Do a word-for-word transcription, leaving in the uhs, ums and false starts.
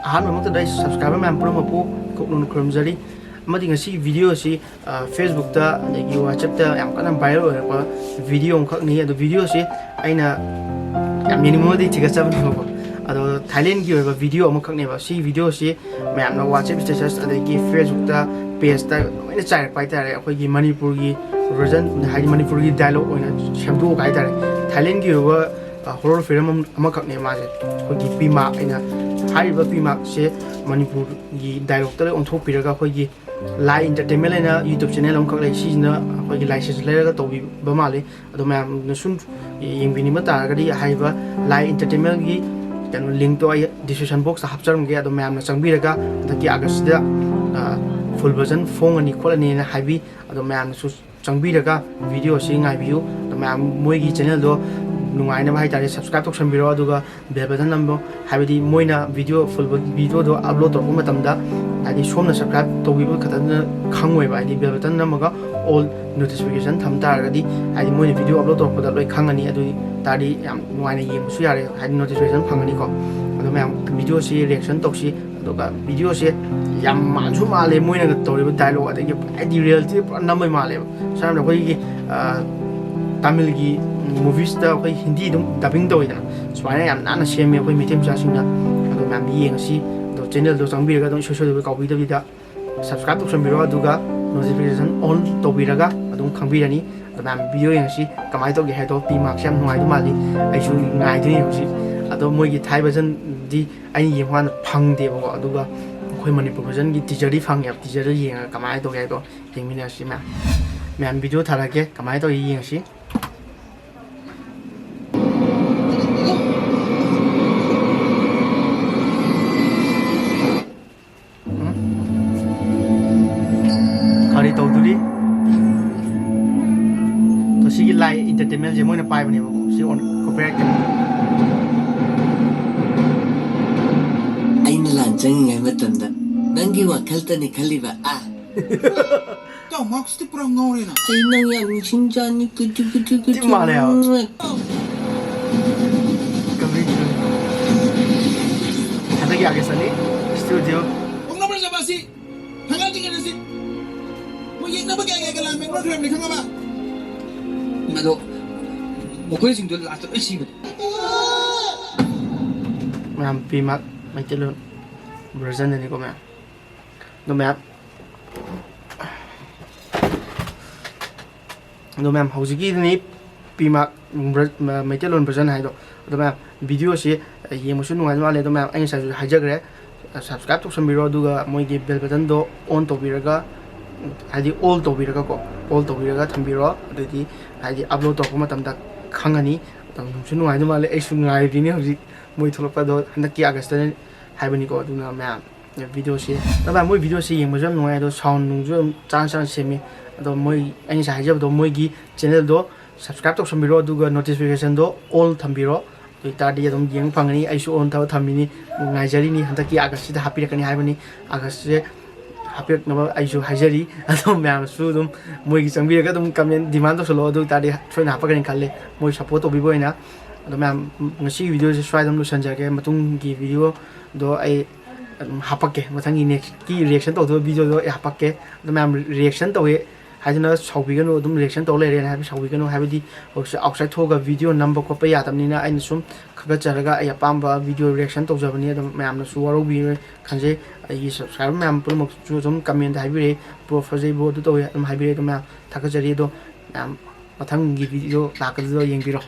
ꯑꯍꯥꯟꯕꯃꯛꯇꯗ ꯑꯩ subscriber ꯃꯌꯥꯝ ꯄꯨꯝꯅꯃꯛꯄꯨ ꯀꯣꯛꯅꯨꯡ ꯈꯨꯔꯨꯝꯖꯔꯤ꯫ ꯑꯃꯗꯤ ꯉꯁꯤꯒꯤ video ꯑꯁꯤ, ꯑ, Facebook-ꯇ ꯑꯗꯒꯤ WhatsApp-ꯇ ꯌꯥꯝ ꯀꯟꯅ viral ꯑꯣꯏꯔꯛꯄ video ꯑꯃꯈꯛꯅꯤ꯫ ꯑꯗꯣ video ꯑꯁꯤ ꯑꯩꯅ ꯌꯥꯝ ꯌꯦꯡꯅꯤꯡꯕꯗꯤ ꯊꯤꯒꯠꯆꯕꯅꯦꯕꯀꯣ꯫ ꯑꯗꯣ Thailand-ꯒꯤ ꯑꯣꯏꯕ video ꯑꯃꯈꯛꯅꯦꯕ꯫ ꯁꯤ video ꯑꯁꯤ ꯃꯌꯥꯝꯅ WhatsApp status ꯑꯗꯒꯤ Facebook-ꯇ, page-ꯇ ꯂꯣꯏꯅ ꯆꯥꯏꯔꯛꯄ ꯍꯥꯏꯇꯥꯔꯦ꯫ ꯑꯩꯈꯣꯏꯒꯤ ꯃꯅꯤꯄꯨꯔꯒꯤ version, ꯍꯥꯏꯗꯤ ꯃꯅꯤꯄꯨꯔꯒꯤ dialogue ꯑꯣꯏꯅ ꯁꯦꯝꯗꯣꯛꯑꯒ ꯍꯥꯏꯇꯥꯔꯦ꯫ Thailand-ꯒꯤ ꯑꯣꯏꯕ, ꯑ, horror film ꯑꯃ-, ꯑꯃꯈꯛꯅꯦ ꯃꯥꯁꯦ꯫ ꯑꯩꯈꯣꯏꯒꯤ ꯄꯤꯃꯥꯛ ꯑꯩꯅ ꯍꯥꯏꯔꯤꯕ ꯄꯤꯃꯥꯛꯁꯦ ꯃꯅꯤꯄꯨꯔꯒꯤ dialogue-ꯇ ꯂꯣꯏ ꯑꯣꯟꯊꯣꯛꯄꯤꯔꯒ ꯑꯩꯈꯣꯏꯒꯤ Lai Entertainment ꯍꯥꯏꯅ YouTube channel ꯑꯃꯈꯛ ꯂꯩ꯫ ꯁꯤꯁꯤꯅ ꯑꯩꯈꯣꯏꯒꯤ license ꯂꯩꯔꯒ ꯇꯧꯕꯤꯕ ꯃꯥꯜꯂꯤ꯫ ꯑꯗꯣ ꯃꯌꯥꯝꯅ ꯁꯨꯝ ꯌꯦꯡꯕꯤꯅꯤꯡꯕ ꯇꯥꯔꯒꯗꯤ ꯍꯥꯏꯔꯤꯕ Lai Entertainment-ꯒꯤ ꯀꯩꯅꯣ link-ꯇꯣ ꯑꯩ description box-ꯇ ꯍꯥꯞꯆꯔꯝꯒꯦ꯫ ꯑꯗꯣ ꯃꯌꯥꯝꯅ ꯆꯪꯕꯤꯔꯒ ꯍꯟꯗꯛꯀꯤ August-ꯁꯤꯗ, ꯑ, full version ꯐꯣꯡꯉꯅꯤ ꯈꯣꯠꯂꯅꯤꯅ ꯍꯥꯏꯕꯤ꯫ ꯑꯗꯣ ꯃꯌꯥꯝꯅꯁꯨ ꯆꯪꯕꯤꯔꯒ video ꯑꯁꯤ ꯉꯥꯏꯕꯤꯌꯨ꯫ ꯑꯗꯣ ꯃꯌꯥꯝ ꯃꯣꯏꯒꯤ channel-ꯗꯣ ꯅꯨꯡꯉꯥꯏꯅꯕ ꯍꯥꯏꯇꯥꯔꯦ subscribe ꯇꯧꯁꯟꯕꯤꯔꯣ, ꯑꯗꯨꯒ bell button ꯅꯝꯃꯣ꯫ ꯍꯥꯏꯕꯗꯤ ꯃꯣꯏꯅ video, full video-ꯗꯣ upload ꯇꯧꯔꯛꯄ ꯃꯇꯝꯗ, ꯍꯥꯏꯗꯤ ꯁꯣꯝꯅ subscribe ꯇꯧꯕꯤꯕ ꯈꯛꯇꯅ ꯈꯪꯉꯣꯏꯕ꯫ ꯍꯥꯏꯗꯤ bell button ꯅꯝꯃꯒ all notification ꯊꯝ ꯇꯥꯔꯒꯗꯤ, ꯍꯥꯏꯗꯤ ꯃꯣꯏꯅ video upload ꯇꯧꯔꯛꯄꯗ ꯂꯣꯏ ꯈꯪꯉꯅꯤ꯫ ꯑꯗꯨ ꯇꯥꯔꯗꯤ ꯌꯥꯝ ꯅꯨꯡꯉꯥꯏꯅ ꯌꯦꯡꯕꯁꯨ ꯌꯥꯔꯦ, ꯍꯥꯏꯗꯤ notification ꯐꯪꯒꯅꯤꯀꯣ꯫ ꯑꯗꯣ ꯃꯌꯥꯝ video-ꯁꯤ reaction ꯇꯧꯁꯤ꯫ ꯑꯗꯨꯒ video-ꯁꯦ ꯌꯥꯝ ꯃꯥꯟꯁꯨ ꯃꯥꯜꯂꯦ ꯃꯣꯏꯅꯒ ꯇꯧꯔꯤꯕ dialogue, ꯑꯗꯒꯤ ꯍꯥꯏꯗꯤ reality ꯄꯨꯔꯥ ꯅꯝꯕꯩ ꯃꯥꯜꯂꯦꯕ꯫ ꯁꯝꯅ ꯍꯥꯏꯔꯕꯗ ꯑꯩꯈꯣꯏꯒꯤ, ꯑ, ꯇꯥꯃꯤꯜꯒꯤ movies-ꯇ ꯑꯩꯈꯣꯏ ꯍꯤꯟꯗꯤ ꯑꯗꯨꯝ dubbing ꯇꯧꯋꯤꯗꯅ, ꯁꯨꯃꯥꯏꯅ ꯌꯥꯝ ꯅꯥꯟꯅ ꯁꯦꯝꯃꯦ ꯑꯩꯈꯣꯏ ꯃꯩꯇꯩ ꯃꯆꯥꯁꯤꯡꯅ꯫ ꯑꯗꯣ ꯃꯌꯥꯝ ꯌꯦꯡꯉꯁꯤ꯫ ꯑꯗꯣ channel-ꯗꯣ ꯆꯪꯕꯤꯔꯒ ꯑꯗꯨꯝ ꯏꯁꯣꯏ ꯁꯣꯏꯗꯕ ꯀꯥꯎꯕꯤꯗꯕꯤꯗ subscribe ꯇꯧꯁꯟꯕꯤꯔꯣ, ꯑꯗꯨꯒ notification on ꯇꯧꯕꯤꯔꯒ ꯑꯗꯨꯝ ꯈꯪꯕꯤꯔꯅꯤ꯫ ꯑꯗꯣ ꯃꯌꯥꯝ video ꯌꯦꯡꯉꯁꯤ ꯀꯃꯥꯏꯅ ꯇꯧꯒꯦ ꯍꯥꯏꯗꯣ꯫ ꯄꯤꯃꯥꯛꯁꯦ ꯌꯥꯝ ꯅꯨꯡꯉꯥꯏꯗꯧ ꯃꯥꯜꯂꯤ, ꯑꯩꯁꯨ ꯉꯥꯏꯗꯣꯏꯅꯦ ꯍꯧꯖꯤꯛ꯫ ꯑꯗꯣ ꯃꯣꯏꯒꯤ Thai version-ꯗꯤ ꯑꯩꯅ ꯌꯦꯡꯕ ꯀꯥꯟꯗ ꯐꯪꯗꯦꯕꯀꯣ, ꯑꯗꯨꯒ ꯑꯩꯈꯣꯏ ꯃꯅꯤꯄꯨꯔ version-ꯒꯤ teaser-ꯗꯤ ꯐꯪꯉꯦꯕ꯫ Teaser-ꯗꯣ ꯌꯦꯡꯉꯒ ꯀꯃꯥꯏꯅ ꯇꯧꯒꯦ ꯍꯥꯏꯗꯣ ꯌꯦꯡꯃꯤꯟꯅꯔꯁꯤ ꯃꯌꯥꯝ꯫ ꯃꯌꯥꯝ video ꯊꯥꯔꯛꯀꯦ, ꯀꯃꯥꯏꯅ ꯇꯧꯒꯦ ꯌꯦꯡꯉꯁꯤ꯫ ꯎꯝ? ꯀꯔꯤ ꯇꯧꯗꯣꯔꯤ? ꯑꯗꯣ ꯁꯤꯒꯤ Lai Entertainment-ꯁꯦ ꯃꯣꯏꯅ ꯄꯥꯏꯕꯅꯦꯕꯀꯣ꯫ ꯁꯤ on copyright ꯀꯩꯅꯣ꯫ ꯑꯩꯅ ꯂꯥꯟ ꯆꯪꯉꯤꯉꯩ ꯃꯇꯝꯗ ꯅꯪꯒꯤ ꯋꯥꯈꯜꯇꯅꯤ ꯈꯜꯂꯤꯕ, ꯑꯥ꯫ ꯏꯇꯥꯎ, ꯃꯥꯔꯛꯁꯇꯤ ꯄꯨꯔꯥ ꯉꯥꯎꯔꯦꯅ꯫ ꯑꯩ ꯅꯪ ꯌꯥꯝ ꯅꯤꯡꯁꯤꯡꯖꯥꯅꯤ, ꯀꯨꯇꯨ, ꯀꯨꯇꯨ, ꯀꯨꯇꯨ꯫ ꯊꯤ ꯃꯥꯜꯂꯦ ꯍꯥꯏꯕ꯫ ꯀꯃꯤꯡ ꯁꯨꯟ꯫ ꯍꯟꯗꯛꯀꯤ August ꯑꯅꯤ꯫ ꯄꯨꯔꯛꯈ꯭ꯔꯕꯅꯤ, ꯈꯪꯉꯕ? ꯑꯗꯣ ꯃꯈꯣꯏꯁꯤꯡꯗꯣ ꯂꯥꯁꯇ ꯂꯣꯏ ꯁꯤꯕꯅꯦ꯫ ꯃꯌꯥꯝ ꯄꯤꯃꯥꯛ ꯃꯩꯇꯩꯂꯣꯟ version ꯅꯤꯀꯣ ꯃꯌꯥꯝ꯫ ꯑꯗꯣ ꯃꯌꯥꯝ, ꯑꯗꯣ ꯃꯌꯥꯝ, ꯍꯧꯖꯤꯛꯀꯤꯗꯨꯅꯤ ꯄꯤꯃꯥꯛ ꯃꯩ-, ꯃꯩꯇꯩꯂꯣꯟ version ꯍꯥꯏꯗꯣ꯫ ꯑꯗꯣ ꯃꯌꯥꯝ, video ꯁꯤ ꯌꯦꯡꯕꯁꯨ ꯅꯨꯡꯉꯥꯏꯗꯧ ꯃꯥꯜꯂꯦ꯫ ꯑꯗꯣ ꯃꯌꯥꯝ, ꯑꯩ ꯉꯁꯥꯏꯁꯨ ꯍꯥꯏꯖꯈ꯭ꯔꯦ, subscribe ꯇꯧꯁꯟꯕꯤꯔꯣ, ꯑꯗꯨꯒ ꯃꯣꯏꯒꯤ bell button ꯗꯣ on ꯇꯧꯕꯤꯔꯒ, ꯍꯥꯏꯗꯤ all ꯇꯧꯕꯤꯔꯒꯀꯣ, all ꯇꯧꯕꯤꯔꯒ ꯊꯝꯕꯤꯔꯣ꯫ ꯑꯗꯨꯗꯤ ꯍꯥꯏꯗꯤ upload ꯇꯧꯔꯛꯄ ꯃꯇꯝꯗ ꯈꯪꯉꯅꯤ꯫ ꯑꯗꯣ ꯅꯨꯡꯁꯨ ꯅꯨꯡꯉꯥꯏꯗꯧ ꯃꯥꯜꯂꯦ꯫ ꯑꯩꯁꯨ ꯉꯥꯏꯔꯤꯅꯦ ꯍꯧꯖꯤꯛ ꯃꯣꯏ ꯊꯣꯛꯂꯛꯄꯗꯣ, ꯍꯟꯗꯛꯀꯤ August ꯇ ꯍꯥꯏꯕꯅꯤꯀꯣ꯫ ꯑꯗꯨꯅ ꯃꯌꯥꯝ, video ꯁꯤ, ꯑꯗꯣ ꯃꯌꯥꯝ, ꯃꯣꯏ video ꯁꯤ ꯌꯦꯡꯕꯁꯨ ꯌꯥꯝ ꯅꯨꯡꯉꯥꯏ꯫ ꯑꯗꯣ sound ꯅꯨꯡꯁꯨ ꯌꯥꯝ ꯆꯥꯟꯅ ꯆꯥꯟꯅ ꯁꯦꯝꯃꯤ꯫ ꯑꯗꯣ ꯃꯣꯏ, ꯑꯩ ꯉꯁꯥꯏ ꯍꯥꯏꯖꯕꯗꯣ, ꯃꯣꯏꯒꯤ channel ꯗꯣ subscribe ꯇꯧꯁꯟꯕꯤꯔꯣ, ꯑꯗꯨꯒ notification ꯗꯣ all ꯊꯝꯕꯤꯔꯣ꯫ ꯑꯗꯨ ꯑꯣꯏꯇꯥꯔꯗꯤ ꯑꯗꯨꯝ ꯌꯦꯡꯕ ꯐꯪꯒꯅꯤ꯫ ꯑꯩꯁꯨ on ꯇꯧꯔ ꯊꯝꯃꯤꯅꯤ, ꯉꯥꯏꯖꯔꯤꯅꯤ꯫ ꯍꯟꯗꯛꯀꯤ August ꯁꯤꯗ ꯍꯥꯞꯄꯤꯔꯛꯀꯅꯤ ꯍꯥꯏꯕꯅꯤ꯫ August ꯁꯦ ꯍꯥꯞꯄꯤꯔꯛꯅꯕ ꯑꯩꯁꯨ ꯍꯥꯏꯖꯔꯤ꯫ ꯑꯗꯣ ꯃꯌꯥꯝꯁꯨ ꯑꯗꯨꯝ ꯃꯣꯏꯒꯤ ꯆꯪꯕꯤꯔꯒ ꯑꯗꯨꯝ comment demand ꯇꯧꯁꯜꯂꯛꯑꯣ, ꯑꯗꯨ ꯑꯣꯏꯇꯥꯔꯗꯤ ꯁꯣꯏꯗꯅ ꯍꯥꯞꯄꯛꯀꯅꯤ ꯈꯜꯂꯦ, ꯃꯣꯏ support ꯇꯧꯕꯤꯕ ꯑꯣꯏꯅ꯫ ꯑꯗꯣ ꯃꯌꯥꯝ, ꯉꯁꯤꯒꯤ video ꯁꯦ ꯁ꯭ꯋꯥꯏꯗ ꯑꯗꯨꯝ ꯂꯣꯏꯁꯤꯟꯖꯔꯒꯦ꯫ ꯃꯇꯨꯡꯒꯤ video ꯗꯣ ꯑꯩ ꯑꯗꯨꯝ ꯍꯥꯞꯄꯛꯀꯦ, ꯃꯊꯪꯒꯤ next ꯀꯤ reaction ꯇꯧꯗꯣꯏꯕ video ꯗꯣ ꯑꯩ ꯍꯥꯞꯄꯛꯀꯦ꯫ ꯑꯗꯣ ꯃꯌꯥꯝ, reaction ꯇꯧꯋꯦ ꯍꯥꯏꯗꯨꯅ ꯁꯥꯎꯕꯤꯒꯅꯨ, ꯑꯗꯨꯝ reaction ꯇꯧ ꯂꯩꯔꯦꯅ ꯍꯥꯏꯕ ꯁꯥꯎꯕꯤꯒꯅꯨ꯫ ꯍꯥꯏꯕꯗꯤ ꯍꯧꯖꯤꯛꯁꯦ outside ꯊꯣꯛꯑꯒ video ꯅꯝꯕ ꯈꯣꯠꯄ ꯌꯥꯗꯕꯅꯤꯅ ꯑꯩꯅ ꯁꯨꯝ ꯈꯥꯒꯠꯆꯔꯒ ꯑꯩ ꯑꯄꯥꯝꯕ video reaction ꯇꯧꯖꯕꯅꯤ꯫ ꯑꯗꯨꯝ ꯃꯌꯥꯝꯅꯁꯨ ꯋꯥꯔꯧꯕꯤꯔꯣꯏ ꯈꯟꯖꯩ꯫ ꯑꯩꯒꯤ subscriber ꯃꯌꯥꯝ ꯄꯨꯝꯅꯃꯛꯁꯨ ꯑꯗꯨꯝ comment ꯍꯥꯏꯕꯤꯔꯛꯑꯦ, "Bro, ꯐꯖꯩ bro, ꯑꯗꯨ ꯇꯧꯋꯦ" ꯑꯗꯨꯝ ꯍꯥꯏꯕꯤꯔꯛꯑꯦ꯫ ꯑꯗꯣ ꯃꯌꯥꯝ ꯊꯥꯒꯠꯆꯔꯤ꯫ ꯑꯗꯣ ꯃꯌꯥꯝ, ꯃꯊꯪꯒꯤ video ꯂꯥꯛꯀꯗꯕꯗꯣ ꯌꯦꯡꯕꯤꯔꯣ꯫